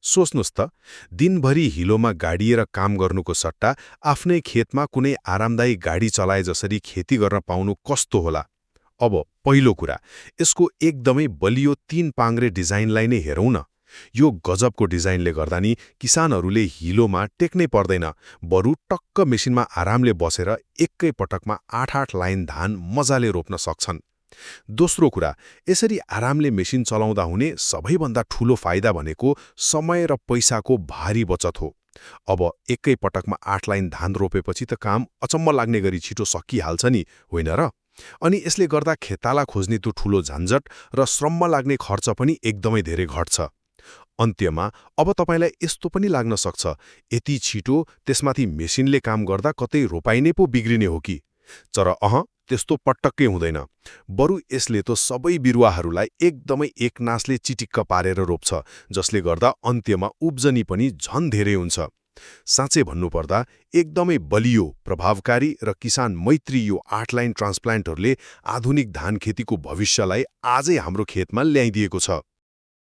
सोच्नुस् त, दिनभरि हिलोमा गाडिएर काम गर्नुको सट्टा आफ्नै खेतमा कुनै आरामदायी गाडी चलाए जसरी खेती गर्न पाउनु कस्तो होला। अब पहिलो कुरा, यसको एकदमै बलियो 3 पाङ्ग्रे डिजाइनलाई नै हेरौँ न। यो गजबको डिजाइनले गर्दा नि किसानहरूले हिलोमा टेक्नै पर्दैन, बरु टक्क मेसिनमा आरामले बसेर एकै पटकमा 8-8 लाइन धान मजाले रोप्न सक्छन्। दोस्रो कुरा, यसरी आरामले मेसिन चलाउँदा हुने सबैभन्दा ठूलो फाइदा भनेको समय र पैसाको भारी बचत हो। अब एकै पटकमा 8 लाइन धान रोपेपछि त काम अचम्म लाग्ने गरी छिटो सकिहाल्छ नि, होइन र? अनि यसले गर्दा खेताला खोज्ने त्यो ठूलो झन्झट र श्रममा लाग्ने खर्च पनि एकदमै धेरै घट्छ। अन्त्यमा अब तपाईलाई यस्तो पनि लाग्न सक्छ, यति छिटो त्यसमाथि मेसिनले काम गर्दा कतै रोपाइ नै पो बिग्रिने हो कि? तर त्यस्तो पटक्कै हुँदैन। बरु यसले त सबै बिरुवाहरूलाई एकदमै एकनासले चिटिक्क पारेर रोप्छ, जसले गर्दा अन्त्यमा उब्जनी पनि झन धेरै हुन्छ। साँच्चै भन्नुपर्दा एकदमै बलियो, प्रभावकारी र किसान मैत्री यो 8 लाइन ट्रान्सप्लान्टरले आधुनिक धान खेतीको भविष्यलाई आजै हाम्रो खेतमा ल्याइदिएको छ।